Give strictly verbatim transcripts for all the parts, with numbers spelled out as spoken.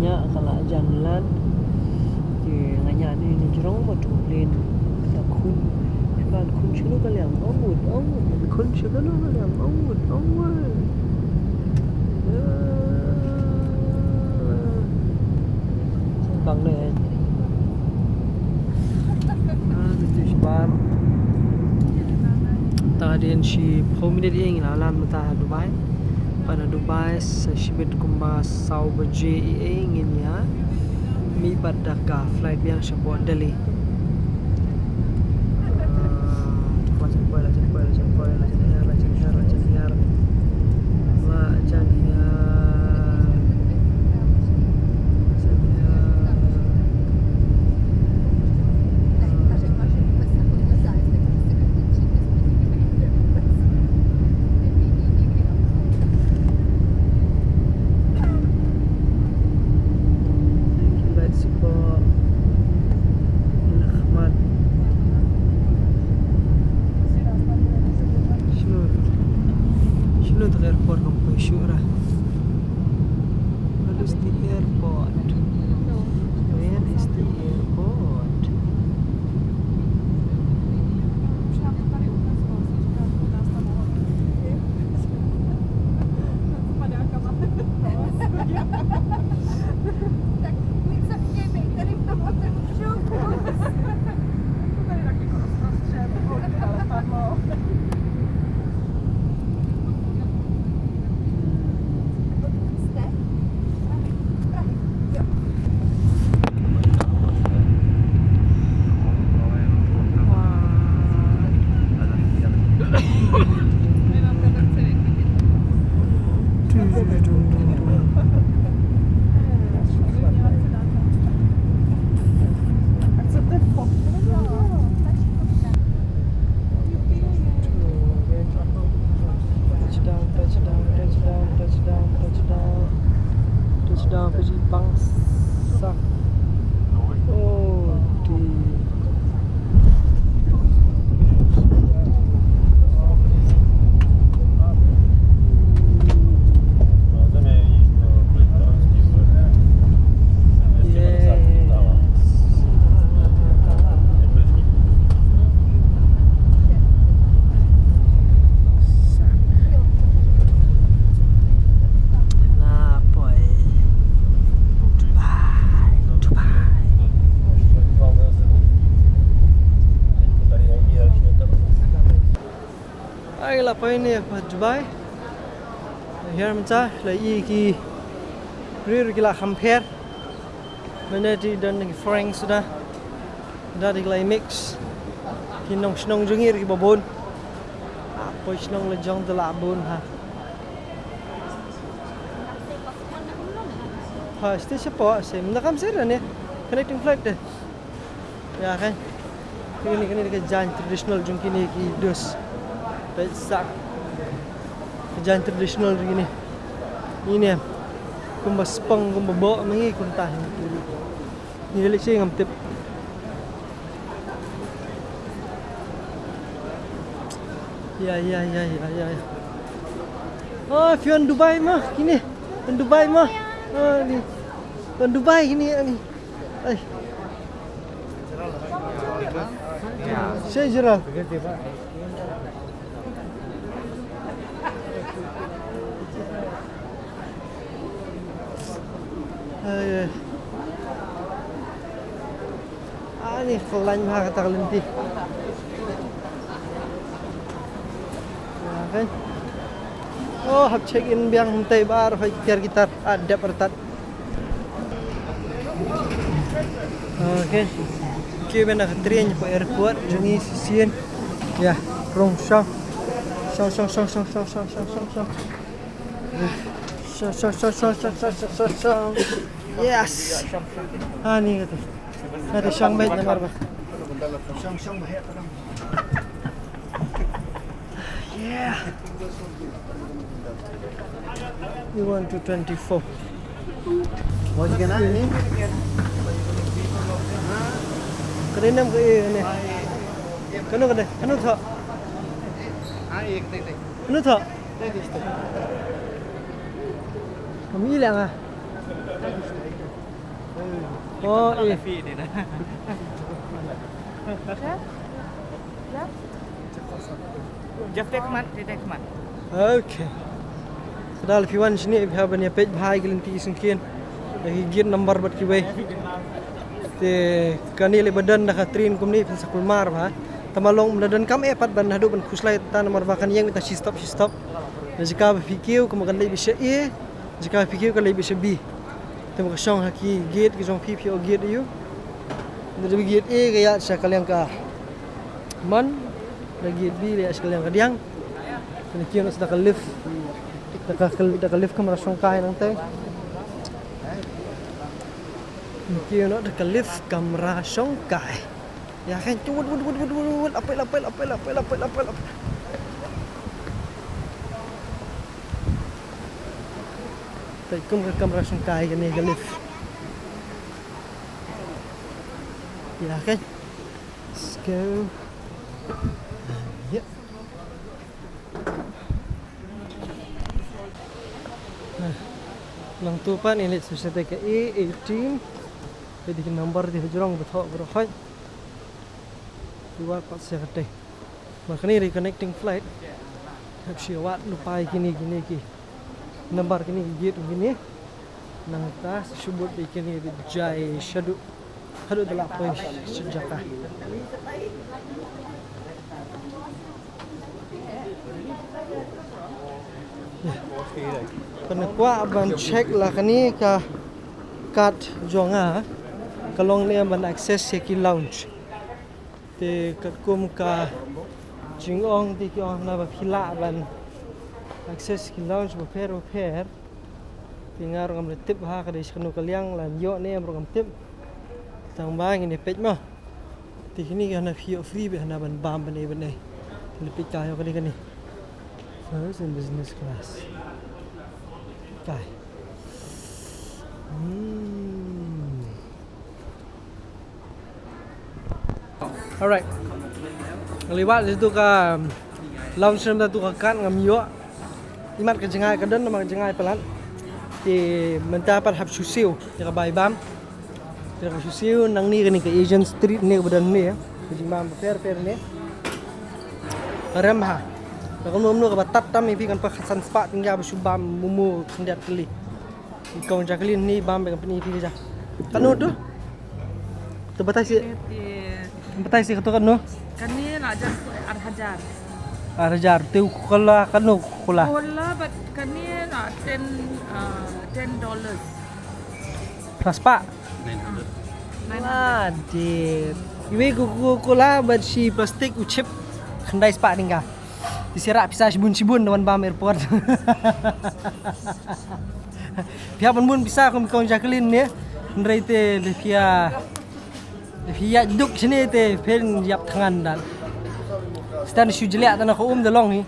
Nga ka la jan lad. Te nga ñiah ne ni jrong ba tu plane. Ka khun. Ka khun shano ka liang. Ong wut, ong wut. Ka khun shano ka liang. Ong wut, ong wut. Bang ne. Ah, tu shi bar. Ta dien shiphew minit ïa ngi la lan mynta ha Dubai. Bad na Dubai sa shibit kumba saw baje ïa ngin ïa mih bad da ka flight biang shapoh Delhi. Ah, la jan poi, la jan poi, la jan poi, la jan hiar, la jan hiar, la jan hiar. La jan hiar. La jan hiar. Shino, shino te ka airport kam poi shuh ra. What is the airport? Where is the airport? Touchdown, touchdown, touchdown, touchdown, touchdown. Touchdown, Fiji, bangsa. Oh, dear. Ai, la poi ne pa Dubai. Hiar mynta la ïohi ki briew ki la kham pher. Mynne te don ki foreign suda. Da ki la mix. Ki nong shnong jong ngi ki ba bun. Ah, poi shnong la jong te la bun ha. Ha, stage shapoh, stage mynta kam sir ne. Connecting flight te. Ïa kan. Kine, kine ki jaiñ traditional jong kine ki dus. Peit sak. Ki jaiñ traditional jong kine. Ine. Kumba spong, kumba boh, ma ngi kumta hi. Ngi leit sha ngam tip. Ïa, ïa, ïa, ïa, ïa, ïa. Oh, phi wan Dubai mo, kine. Wan Dubai mo. Oh, ni. Wan Dubai kine, ni. Ai. Seh Gerald. Ai, ai. Ani khlaiñ bha kata ka lynti. Okay. Oh, hap check in biang, hynrei baroh ki tiar ki tar, ah, dep artat. Okay. Ki ban na ka train ko airport jong ngi shisien. Ya, rung shong. Shong, shong, shong. Shong, shong, shong. Yes. Ani kata. Kata shong beit namar ba. Shong, shong beit. Yeah. You want to twenty-four. What can I name? Kane nam ka e ne. Kano kane, kano tha. Ah, ek te te. Kano tha. Te te te. Kami lang ah. Oh, eh. Jeff Tekmat, Jeff Tekmat. Okay. Dal phi wan shini phi hap ban ïa peit bha ïa ki lynti ki syngkien. Ïa ki gate number bad kiwei. Te kane lei ba don da ka train kumne phin sa kulmar bha. Tang ba long ym da donkam eh pat ban haduh ban khuslai ta namar ba kan ïeng beit tang shi stop shi stop. Na jaka ba phi kiew kumba kan leit beit sha A, jaka ba phi kiew kan leit beit sha B. Te ba ka shong ha ki gate ki jong phi phi ïoh gate aiu. Da dei gate A ka ïaid sha ka liang ka mon, da gate B la ïaid sha ka liang ka diang. Te kiew noh da ka lift. Da ka, da ka lift kamra shongkai nangtei. Kiew noh da ka lift kamra shongkai. Ïa khein tu wut wut wut wut wut wut, apel apel apel apel apel apel apel. Te kum ka kamra shongkai kane ka lift. Ïa khein. Let's go. Ïa. Nangtu pat ngin leit sha shatei ka A eighteen. Te dei ki number dei hajrong ba thoh baroh hoi. Ki wad pat sha katei. Ba kane dei connecting flight. Hap shu wad lypa ïa kine kine ki number kine ki gate kine. Nangta shu bud ïa kine dei jai shaduh. Haduh da la poi sha jaka. Pynkwah ban check la kane ka card jong nga ka long ne ban access ïa ki lounge. Te katkum ka jingong te ki ong hana ba phi lah ban access ki lounge bapher bapher. Te nga ruh ngam da tip ha ka dei shano ka liang, lan ïoh ne em ruh ngam tip. Tang ba ngin ïa peit mo. Te kine ki hana phi ïoh free beit hana ban bam ban ei ban ei. Te leit peit ka ïoh kane kane. First and business class. Kai. Hmm. Alright. Nga la wad ïa tu ka, um, lounge room, tu ka card ngam ïoh. Imat ka jngai ka don, namar ka jngai palat. Te mynta pat hap shu siew ïa ka bai bam. Te hap shu siew nangne kane ka Asian Street ne kaba don ne. Ka jingbam bapher bapher ne. Ka rem ha. Ka kumno kumno kaba tad tam ïa phi kan pat khatsan spah tyngka ba shu bam momo khyndiat tylli. I kong Jacqueline ni bam bad ka pyni phi ka ja. Katno tu? To batai seh. Batai seh kato katno? Kane la jar ar hajar. Ar hajar. Te u Coca-Cola katno Coca-Cola? Cola bad kane la ten, uh, ten dollars. Khyndai spah? Nine hundred. Nine hundred. Wah, dip. Iwei Coca-Cola bad shi plastik u chip khyndai spah tyngka. Te shu rah pisa shibun shibun da wan bam airport. Phi hap ban bun pisa kum i kong Jacqueline ne. Hynrei te lada phi ïa, lada phi ïa duk shane te phin ïap thngan dan. Stan shu jliah tang na ka um da long hi.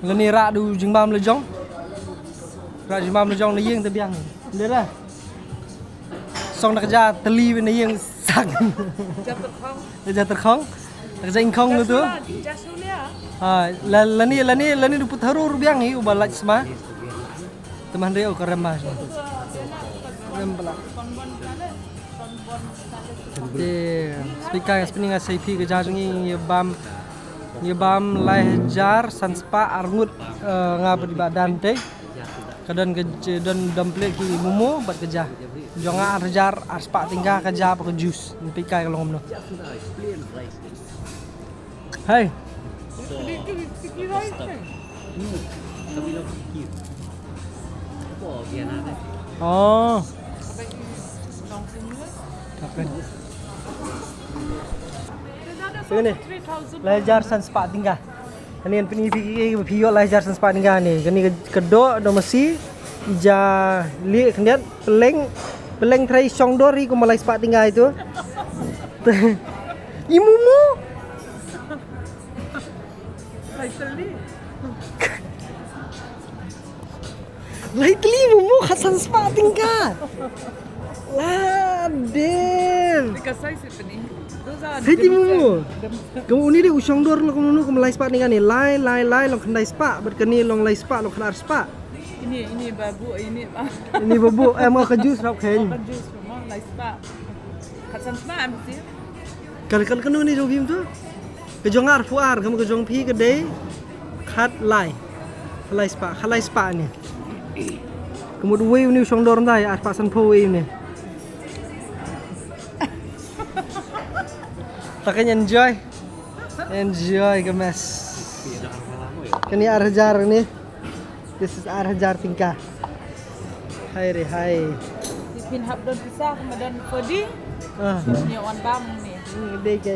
Lane rah da u jingbam la jong. Rah jingbam la jong na ïing te biang. Lada song da ka ja tylli na ïing sak. Ja tyrkhong. Ja tyrkhong. Da ka ja ingkhong tu. Ja shulia. Ha, la, lane, lane, lane da u putharu ruh biang hi uba lait sma. Te man re u ka rem ba. Rem ba la. Te speaker nga spinning nga sei phi ka ja jong ngi ngi bam, ngi bam lai hajar san spah arngut, eh, nga bad i Bah Dan te. Ka don ka j-, don dom plie ki momo bad ka ja. Jong nga ar hajar ar spah tyngka ka ja bad ka juice. Ngi peit kai ka long kumno. Hai. Oh. Sini. Lai hajar san spah tyngka. Kane ngan pyni phi ki, ki, phi ïoh lai hajar san spah tyngka ne. Kane ka, ka doh, doh masi. Ja lieh khyndiat, pylleng, pylleng trai shong dor hi kumba lai spah tyngka itu. I momo. Lai tylli momo khatsan spah tyngka. La dep. Ka size pyni. Those are. Hai tylli momo. Ka une de u shong dor la kumno kumba lai spah tyngka ne. Lai, lai, lai long khyndai spah. Bad kane long lai spah, long khyndai ar spah. Ini, ini babu, ini ba. Ini babu, em, ka juice rap khen. Ka juice mo, lai spah. Khatsan spah em si. Kan, kan, kan ini jong bim tu. Ka jong nga arphew ar, ka jong phi ka dei khatlai. Khatlai spah, khatlai spah ni. Ka mut wei uni u shong dor ndai, arphew san phew wei uni. Ta kan enjoy. Enjoy ka mess. Kani ar hajar ni. This is ar hajar tyngka. Hai re hai. Phin hap don pisa ka madan kodi. Ah. Ni wan bam ni. Hmm, dei ke.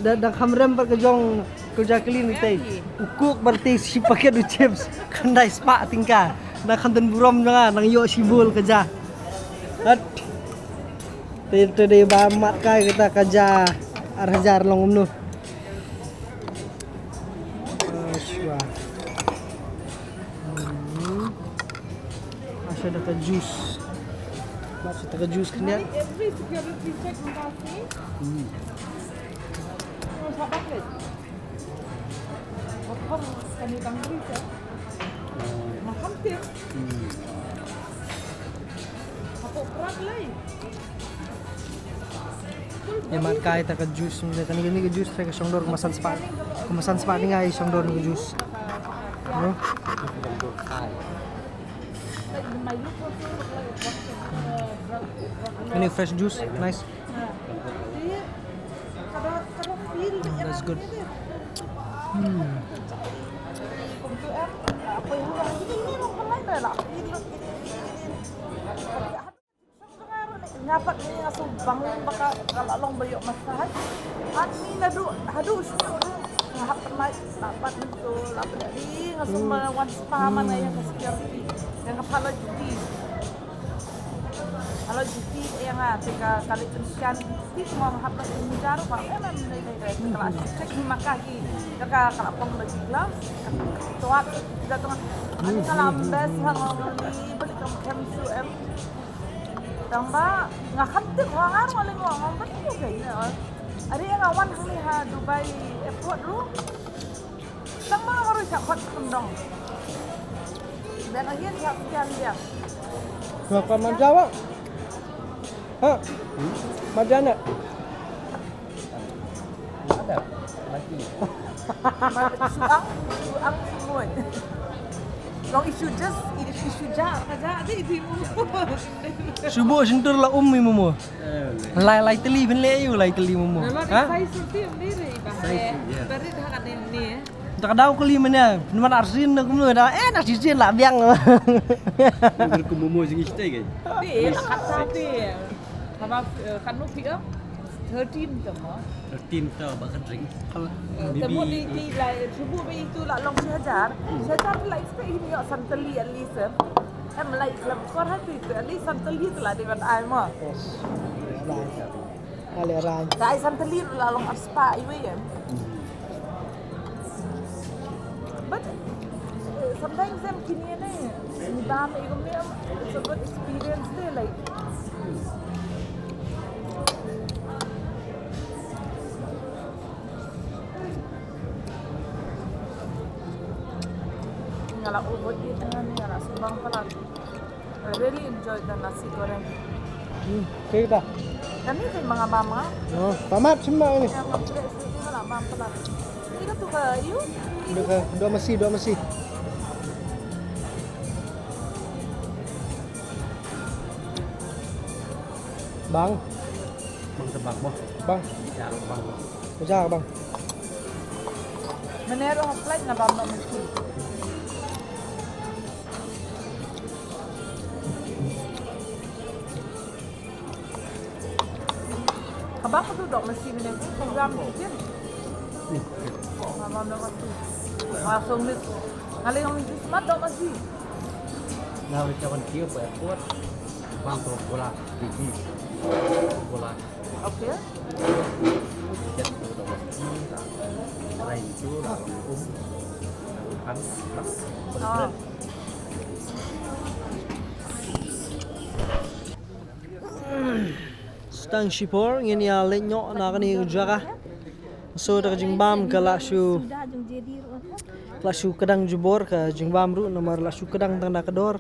Da, da kham rem pat ka jong ka ja kli ni tei. U kuk bar tei shi paket u chips. Khandai spah tyngka. Da kham don burom jong nga nang yo shi bul ka ja. Hat. Te, te dei ba mat kai kita ka ja ar hajar long kumno. Ashwa. Hmm. Asha da ka juice. Mat sa da ka juice khyndiat. Every security check must pass. Hmm. Oh, sa bakit? Ïa mat kai ta ka juice, kane, kane ka juice ka shong dor ka masan spah. Ka masan spah ni nga i shong dor ka juice. No? Kane fresh juice, nice. That's good. Hmm. Nga pat ni nga shu bang ba ka la long ba ïoh massage. At ni naduh haduh shu nga hap pynlait la pat ni tu la pynlait nga shu ma wan spa man ïa ka security ïa ka pala juti. Alo juti ïa nga te ka kali pynsian ti mo hap ka mujar ba em em dei dei dei ka la check ni maka ki ka ka la pong da ki gloves. Tuat da tu ani ka la bes ha ngo ni beli kam kem su em. Tang ba nga kham tip nga ngar nga leng nga ngam ba tu ka ina. Ari nga wan hangne ha Dubai airport ru. Tang ba nga baru chak khot kundong. Dan akhir chak kian dia. Berapa manjawa? Ha? Majana. Ada lagi. Suang, suang semua. Long isu jas, isu ja, kaja ada ibu. Subuh sentur la um ibu. Lai lai teli ben le yu lai teli momo. Ha? Sai surti um ni re ba. Sai surti, ya. Bari dah kat ni. Tak ada aku lima ni. Nuan arsin aku mulu dah. Eh nak sisin lah biang. Aku momo sing istai kan. Pi, kat sapi. Sama kan nu pi ah. Thirteen tu mo. Thirteen tu bak drink. Temu di di lai subuh be itu lah long si hajar. Si hajar lai istai ini yo santeli at least. Em lai klem kor hati tu ali santali tu la di ban ai mo. Ale ran. Dai santali la long ar spa iwe em. But uh, sometimes em kini ne ni ba me igum ne em it's a good experience de like. Nga la overeat nga ni nga la sumbang palat. I really enjoyed the nasi goreng. Hmm, okay ta. Kani kan manga mama. Oh, tamat semua ini. Yang aku tidak suka lah mama lah. Ini tu ke you? Dua ke, dua masi, dua masi. Bang. Bang tebak boh. Bang. Ya, bang. Pecah bang. Menero flight na bang mesti. Abang tu dok mesti menero program ni kan. Abang dok mesti. Masuk ni. Kali yang jus mat dok mesti. Nah, macam mana dia buat? Bang tu bola gigi. Bola. Okay. Stang shipor ngin ïa leit noh na kane ka jaka. So da ka jingbam ka la shu, ka la shu kdang jubor ka jingbam ruh namar la shu kdang tang da ka dor.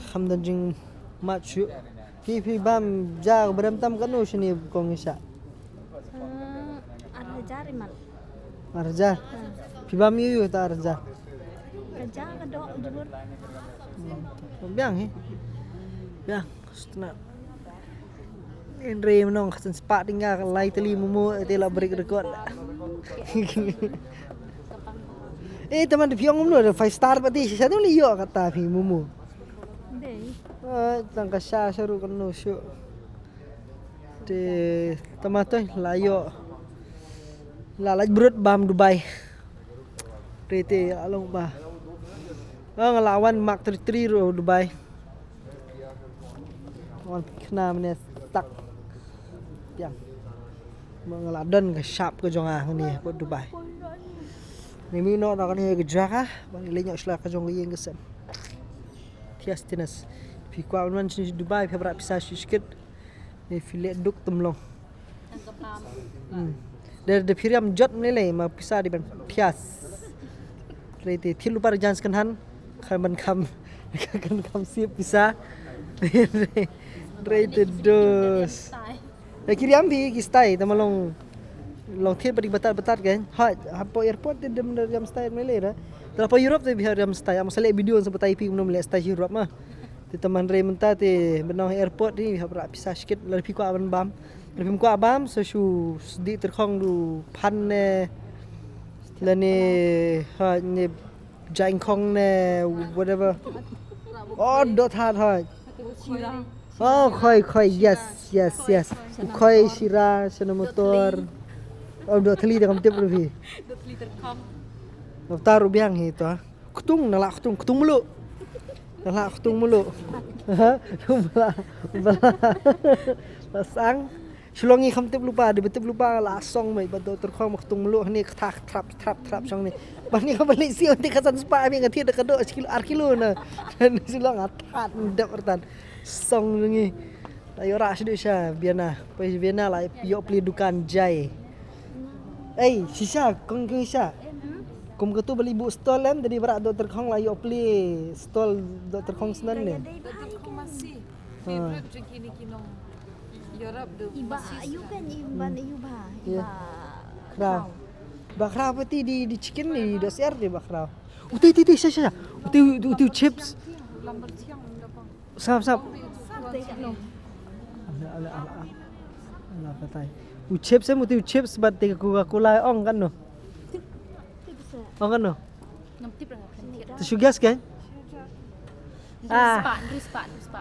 Kham don jingmad shuh. Phi phi bam ja ka brem tam kano shini kong isa. Ar hajar imal. Ar hajar. Phi bam yu yu ta ar hajar. Ka ja ka dok jubur. Biang hi. Biang. Stna. Inre mnong khatan spa tinga lai teli mumu te la break record. Eh teman de piong umno de five star pati sisa tu li yo kata phi mumu. Dei. Eh tang ka sha sharu kano shu. Te tama toy la yo. La laj brut bam Dubai. Te te la long ba. Oh, nga la wan Mark three three ro Dubai. Wan khna mene tak. Yang. Nga la don ka shap ka jong nga ngani po Dubai. Ni mi no na kani ka jaka. Bang le nyok shla ka jong ka yeng ka sem. Thias tinas. Phi kwa wan sini Dubai phi bra pisa shi shikit. Ni phi le duk tum long. Da da phi riam jot ni le ma pisa di ban thias. Rete thil upar jan skan han. Khan ban kham kan kham sip pisa. Rete dos. Ya ki riam phi ki stai tama long long thil padi batat batat kan. Ha ha po airport te dem da riam stai ni le da. Tala po Europe te bihar riam stai. Am sale video sa batai phi mnom le stai Europe ma. Te taman re mynta te benong airport ni ha pra pisa shikit la phi kwa ban bam. La phi kwa bam so shu sdi terkhong du pan ne la ne ha ne jainkong ne whatever. Oh dot hat ha. Oh khoi khoi yes yes yes. Khoi shira shana motor. Oh dot thli da kam tip ru phi. Dot thli terkhong. Dot taru biang hi to. Ktung na la ktung ktung mulu. Na la ktung mulu. Ha? Bala bala. La sang. Shillong ngi kham tip lupa de tip lupa la song mai ba do ter khong ktung mulu ni kthah trap trap trap song ni. Ba ni ka balik si onti ka san spa mi ngati de ka do kilo ar kilo na. Ni Shillong atat dep rtan. Song ngi. La yo ra shi du sha biana. Pa biana la yo pli dukan jai. Ei, shisha, kong kong shisha. Kum katu beli bu stall em, tadi berak doktor khong la yo pli stall doktor khong senan ne. Doktor khong masih favorite jeng kini kinong. Europe du Iba masih ayu senan. Kan iban ayu ba. Iya. Iba. Kraw. Ba kraw pati di di chicken ni di doser di ba kraw. Uti ti ti shisha. Uti uti chips. Lambar siang dapat. Sap sap. Sate no. Ala ala ala. Ala patai. U chips em uti u chips bat te Coca-Cola ong kan no. Ong kan no. Ngam tip rang kan tip. Tu sugas kan? Ah. Rispa, rispa, rispa.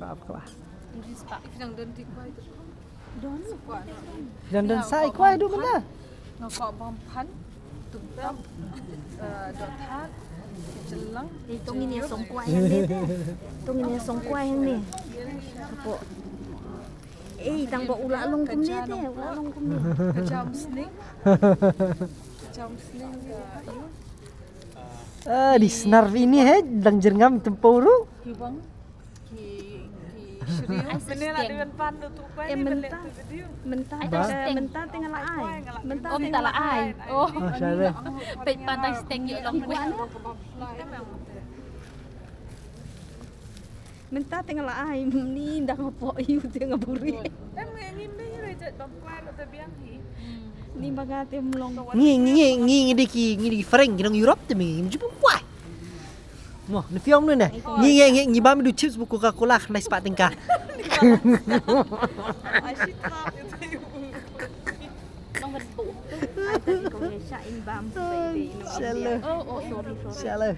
Apa apa. Rispa. Ifnang don ti kwai tu. Don. Dan dan sai kwai du mana? Nga kwah bam phan. Tuk tam. Dotat. Jelang. Eh tong ini song kwai hang ni te. Tong ini song kwai hang ni. Kapo. Eh tang ba ula long kum ni te, ula long kum ni. Jam sning. Jam sning. Ah, di snar ini he dang jerngam tempuru. Kibang. Ki ki shriu. Eh menta menta te menta te nga la ai. Menta te nga la ai. Oh. Ah, sare. Pet pantai stek yo long. Menta te nga la ai ni dang apo yu te nga buri. Em ngi ngi me re jat bam kwai ro te biang hi. Ni baga te mlong. Ngi ngi ngi ngi ngi diki ngi diki Frank ngi dong Europe te mi ngi jupu kwai. Mo, ni fiong ni ne. Ngi ngi ngi ngi bam du chips bu Coca-Cola khnai spa tingka. Ai shi thap yu te yu. Ai tadi kong ya sha in bam. Baby no. Shallow. Oh oh sorry sorry. Shallow.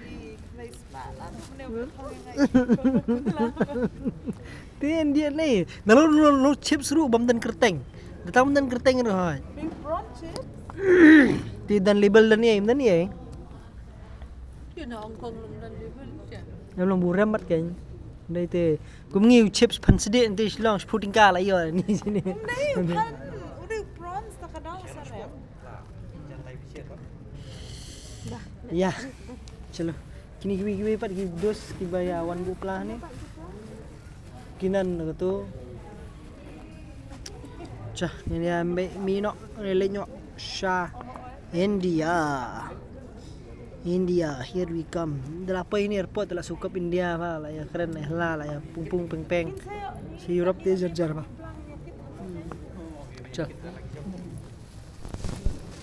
Tin dia ni. Na lo lo lo chips ru bam dan kerteng. Datang bam dan kerteng ru hai. Big prawn chips. Ti dan label dan ni, dan ni. Yu na Hong Kong long dan label. Yang long buram mat kan. Dai te kum ngi chips phan sede nanti Shillong shpu tingka la yo ni sini. Nei, kan udah prawns tak ada sana. Ya. Chalo. Kini kiwi kiwi pat ki dos ki ba ya wan bu pla ni. Kinan na tu. Sha, ngin ïa mih noh, ngin leit noh sha India. India, here we come. Da la poi ha kane airport, da la shu kop India bha, la ïa kren, la ïa la, la ïa pung pung peng peng. Sha Europe te jar jar bha. Sha.